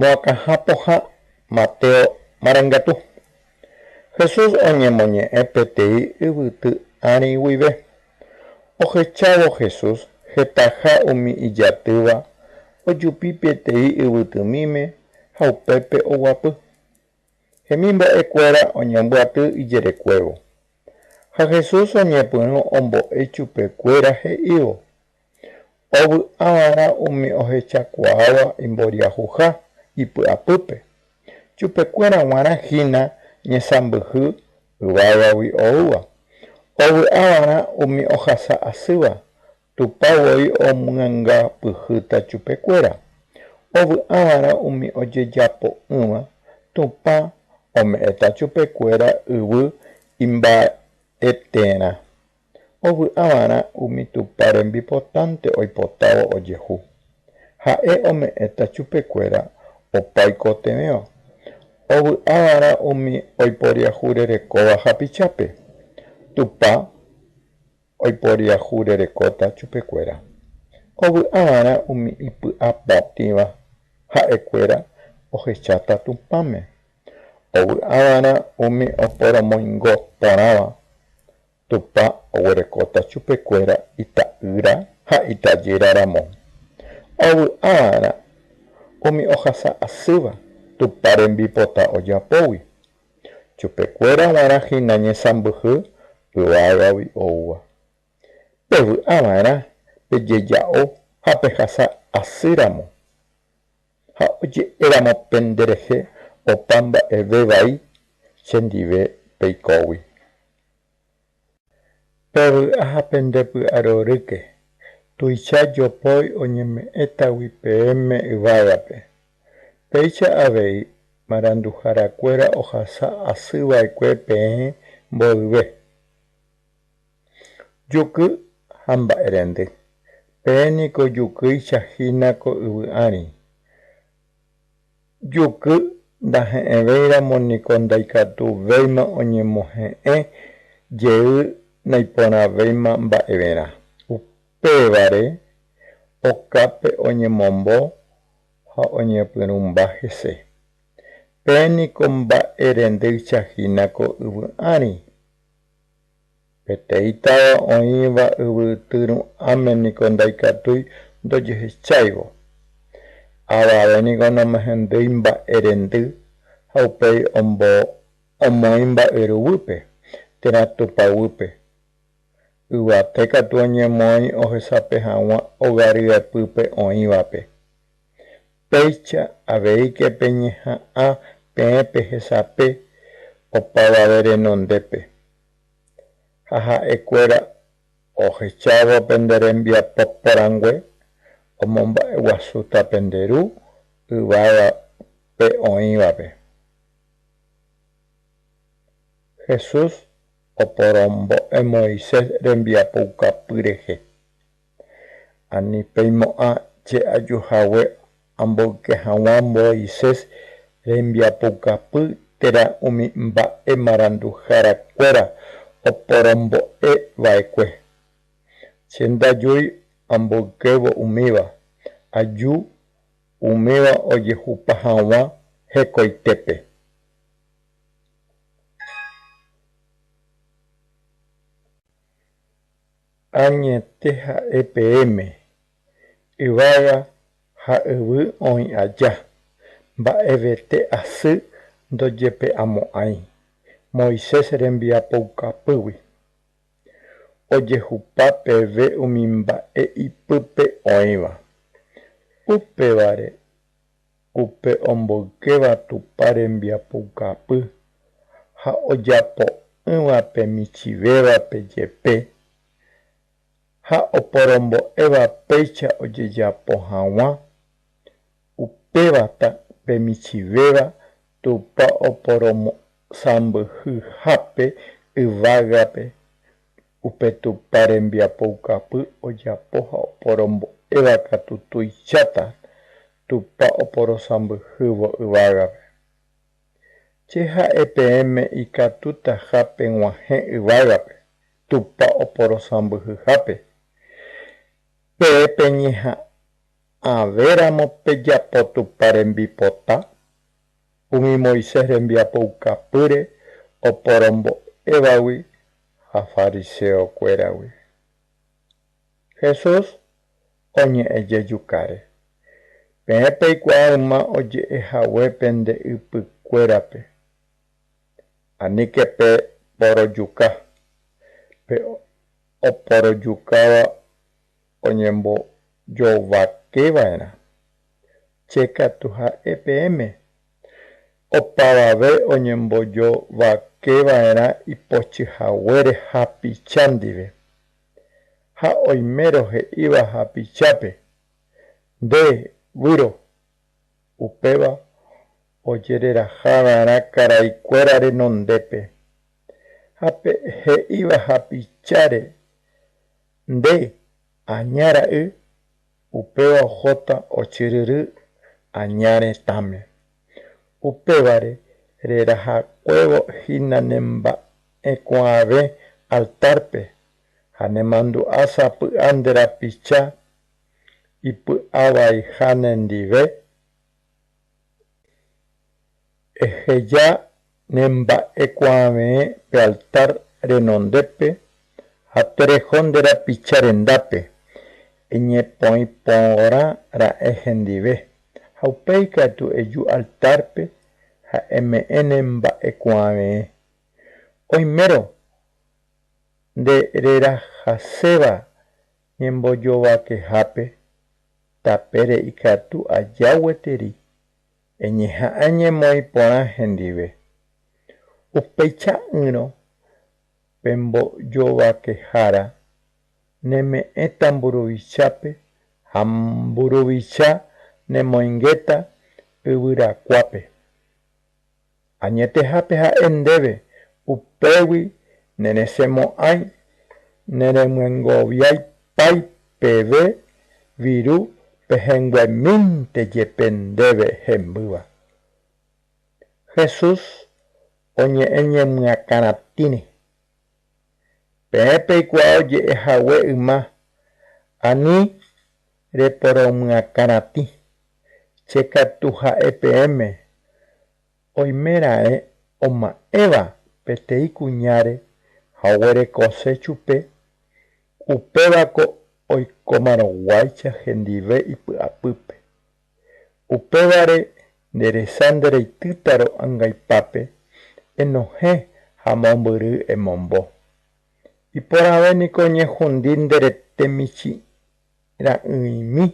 Moakãha poha Mateo marangatu. Jesús oñemoñe'ẽ peteĩ yvyty ári guive. Ohechávo Jesús hetaha umi ijatýva ojupi peteĩ yvytymíme ha upépe oguapy. Hemimbo'ekuéra oñembyaty ijerekuévo. Ha Jesús oñepyrũ ombo'e chupekuéra he'ívo, Ovy'ava'erã umi ohechakuaáva imboriahuha ipy'apýpe, chupekuéra g̃uarã hína ñesãmbyhy yvágagui oúva. Ovy'ava'erã umi ohasa asýva, Tupã voi omyangapyhýta chupekuéra. Ovy'ava'erã umi ojejapo'ỹva, Tupã ome'ẽta chupekuéra yvy imba'eterã. Ovy'ava'erã umi Tupã rembipotánte oipotávo ojehu. Ha'e ome'ẽta chupekuéra opa oikotevẽva. Ovy'ava'erã umi oiporiahurerekóva hapichápe. Tupã oiporiahurerekóta chupekuéra. Ovy'ava'erã umi ipy'apotĩva, ha'ekuéra ohecháta Tupãme. Ovy'ava'erã umi oporomoingo porãva. Tupã oguerekóta chupekuéra ita'ýra ha itajýra ramo. Ovy'ava'erã umi ohasa asýva Tupã rembipota ojapógui. Chupekuéra g̃uarã hína ñesãmbyhy yvágagui oúva. Pevy'ava'erã pejeja'o ha pehasa asýramo. Ha oje'éramo penderehe opa mba'eve vai chendive peikógui. Pevy'a ha pendepy'arorýke, tuicha jopói oñeme'ẽtagui peẽme yvágape. Péicha avei maranduharakuéra ohasa asyva'ekue peẽ mboyve. Juky ha mba'erendy. Peẽ niko jukýicha hína ko yvy ári. Juky ndahe'ẽvéiramo niko ndaikatuvéima oñemohe'ẽ jey naiporãvéima mba'everã. Upévare okápe oñemombo ha oñepyrũmba hese. Peẽ niko mba'erendýicha hína ko yvy ári. Peteĩ táva oĩva yvyty ru'ãme niko ndaikatúi ndojehecháivo. Avave niko nomohendýi mba'e rendy ha upéi omoĩ mba'yruguýpe térã tupaguýpe. Yvate katu oñemoĩ ohesape hag̃ua óga ryepýpe oĩvape. Péicha aveíke peñeha'ã peẽ pehesape opavave renondépe. Ha ha'ekuéra ohechávo pende rembiapo porãngue omomba'eguasúta pende Ru yvágape oĩvape. Jesús oporombo'e Moisés rembiapoukapy rehe. Ani peimo'ã che ajuhague amboyke hag̃ua Moisés rembiapoukapy térã umi mba'e maranduharakuéra oporombo'eva'ekue. Che ndajúi amboykévo umíva, aju umíva ojehupa hag̃ua hekoitépe. Añete ha'e peẽme, yvága ha yvy oĩ aja, mba'evete asy ndojepe'amo'ãi Moisés rembiapoukapýgui, ojehupa peve umi mba'e ipype oĩva. Upévare upe omboykéva Tupã rembiapoukapy ha ojapo'ỹva pe michĩvévape jepe ha oporombo'éva péicha ojejapo hag̃ua, upévata pe michĩvéva Tupã oporomosãmbyhyhápe yvágape upe Tupã rembiapoukapy ojapo ha oporombo'éva katu tuicháta Tupã oporosãmbyhývo yvágape. Che ha'e peẽme ikatutaha peg̃uahẽ yvágape, Tupã oporosãmbyhyhápe. Peẽ peñeha'ã. Peñeha'ãvéramo pejapo Tupã rembipota, umi Moisés rembiapoukapýre oporombo'évagui ha fariseokuéragui. Jesús oñe'ẽ jejukáre. Peẽ peikuaa yma oje'e hague pende ypykuérape, Aníke peporojuka, pe oporojukáva oñembojovakeva'erã. Che katu ha'e peẽme, opavave oñembojovakeva'erã ipochyhaguére hapicha ndive. Ha oimérõ he'íva hapichápe, Nde, výro, upéva ojererahava'erã karaikuéra renondépe. Ha pe he'íva hapicháre, Nde, aña ra'y, upéva ohóta ochyryry aña retãme. Upévare rerahakuévo hína ne mba'ekuave'ẽ altárpe ha nemandu'a sapy'a nde rapicha ipy'avaiha nendive, eheja ne mba'ekuave'ẽ pe altar renondépe ha tereho nde rapicha rendápe, eñepoĩ porã ra'e hendive ha upéi katu eju altárpe ha eme'ẽ ne mba'ekuave'ẽ. Oimérõ nde rerahaséva ñembojovakehápe, tapére ikatu aja gueteri eñeha'ã eñemoĩ porã hendive. Upeicha'ỹrõ pe mbojovakehára neme'ẽta mburuvichápe ha mburuvicha nemoingéta yvyrakuápe. Añetehápe ha'e ndéve, upégui neresẽmo'ãi neremyengoviaipái peve viru pehẽnguemínte jepe ndéve hembýva. Jesús oñe'ẽ ñemyakãratĩre. Peẽ peikuaa oje'e hague yma, Ani reporomyakãratĩ, che katu ha'e peẽme, Oimeraẽ oma'ẽva peteĩ kuñáre ha oguerekose chupe, upévako oikomarõguáicha hendive ipy'apýpe. Upévare nde resa ndereitýtarõ angaipápe, enohẽ ha mombyry emombo. Iporãve niko oñehundi nde rete michĩra'ỹimi,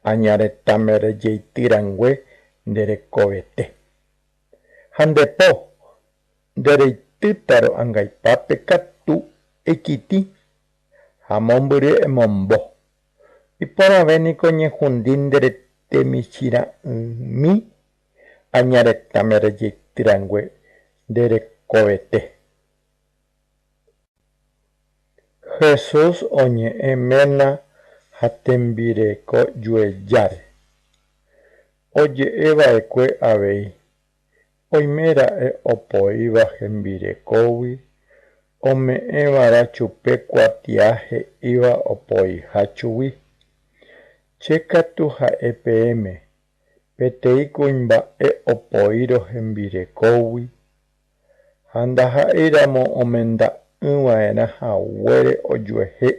aña retãme rejeity rangue nde rekovete. Ha nde po, nde reitýtarõ angaipápe katu eikytĩ ha mombyry emombo. Iporãve niko oñehundi nde rete michĩra'ỹmi, aña retãme rejeity rangue nde rekovete. Jesús oñe'ẽ ména ha tembireko juejáre. Oje'e va'ekue avei, Oime ra'e opoíva hembirekógui ome'ẽva'erã chupe kuatia he'íva opoiha chugui. Che katu ha'e peẽme, peteĩ kuimba'e opoírõ hembirekógui ha ndaha'éiramo omenda'ỹva'erã haguére ojuehe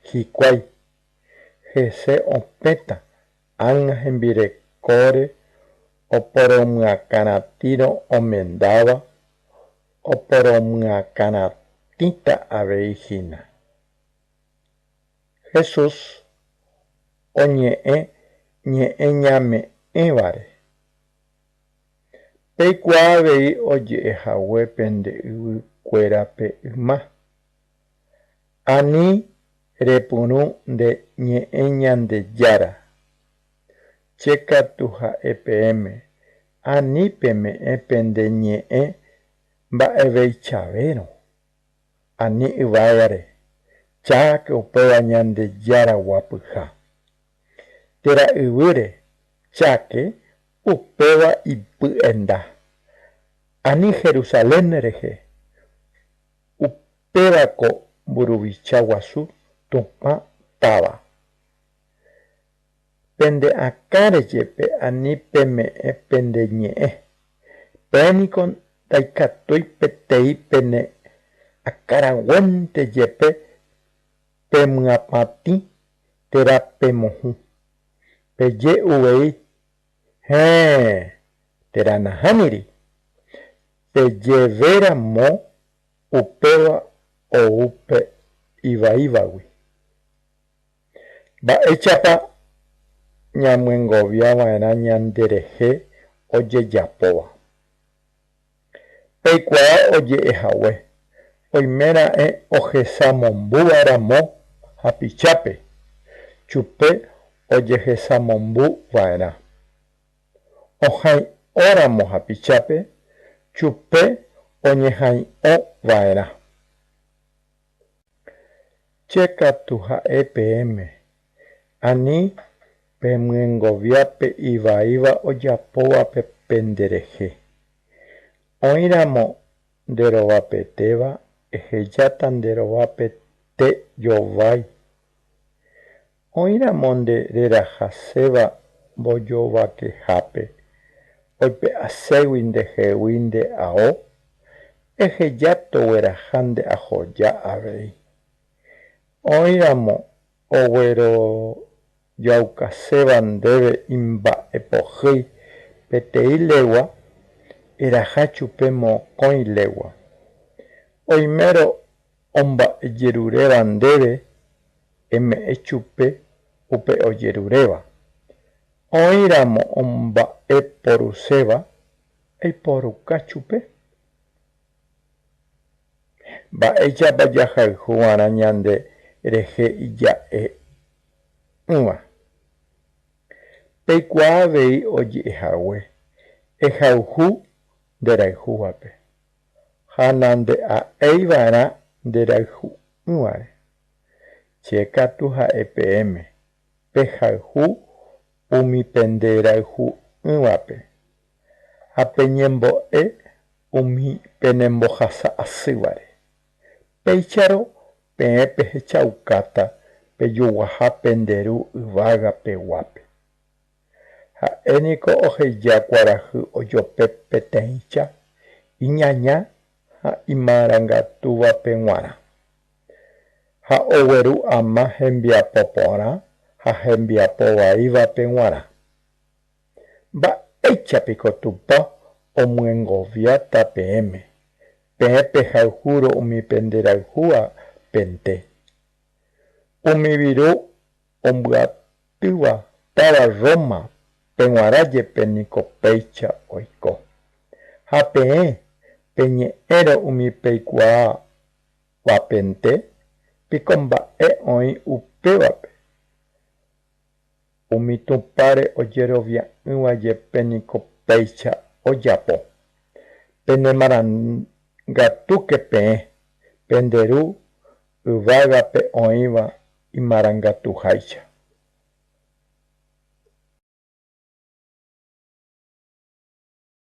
hikuái, hese opẽta ág̃a hembirekóre oporomyakãratĩrõ omendáva, oporomyakãratĩta avei hína. Jesús oñe'ẽ ñe'ẽ ñame'ẽvare. Peikuaa avei oje'e hague pende yvy kuérape yma. Ani repyrũ nde ñe'ẽ Ñandejára. Che katu ha'e peẽme, ani peme'ẽ pende ñe'ẽ mba'eveichavérõ. Ani yvágare, cháke upéva Ñandejára guapyha. Térã yvýre, cháke upéva ipy'enda. Ani Jerusalén rehe, upévako mburuvicha guasu Tupã táva. Pende akãre jepe ani peme'ẽ pende ñe'ẽ. Peẽ niko ndaikatúi peteĩ pene akãraguénte jepe pemyapytĩ térã pemohũ. Peje uvei Héẽ térã nahániri. Pejevéramo upéva ou pe ivaívagui. Mba'éichapa ñamyengoviava'erã ñanderehe ojejapóva. Peikuaa oje'ehague, oiméra'e ohesamombúva ramo hapichápe, chupe ojehesamombuva'erã. Ohãi'óramo hapichápe, chupe oñehãi'ova'erã. Che katu ha'e peẽme, ani pemyengovia pe ivaíva ojapóvape penderehe. Oĩramo nderovapetéva ehejáta nderovapete jovái. Oĩramo nde rerahaséva mbojovakehápe oipe'aségui ndehegui nde ao, eheja togueraha nde ahoja avei. Oĩramo oguerojaukaséva ndéve imba'epohýi peteĩ legua, eraha chupe mokõi legua. Oimérõ omba'ejeruréva ndéve, eme'ẽ chupe upe ojeruréva. Oĩramo omba'eporuséva, eiporuka chupe. Mba'éichapa jahayhuva'erã ñande rehe ija'e'ỹva. Peikuaa avei oje'ehague, Ehayhu nderayhúvape ha nande'a'eiva'erã nderayhu'ỹvare. Che katu ha'e peẽme, pehayhu umi penderayhu'ỹvape ha peñembo'e umi penembohasa asývare. Péicharõ peẽ pehechaukáta pejoguaha pende Ru Yvagapeguápe. Ha'e niko oheja kuarahy ojope peteĩcha iñaña ha imarangatúvape g̃uarã. Ha ogueru ama hembiapo porã ha hembiapo vaívape g̃uarã. Mba'éichapiko Tupã omyengoviáta peẽme, peẽ pehayhúrõ umi penderayhúvapente? Umi viru ombyatýva táva Roma peg̃uarã jepe niko péicha oiko. Ha peẽ peñe'ẽrõ umi peikuaávapente, piko mba'e oĩ upévape. Umi Tupãre ojerovia'ỹva jepe niko péicha ojapo. Penemarangatúke peẽ, pende Ru yvágape oĩva imarangatuháicha.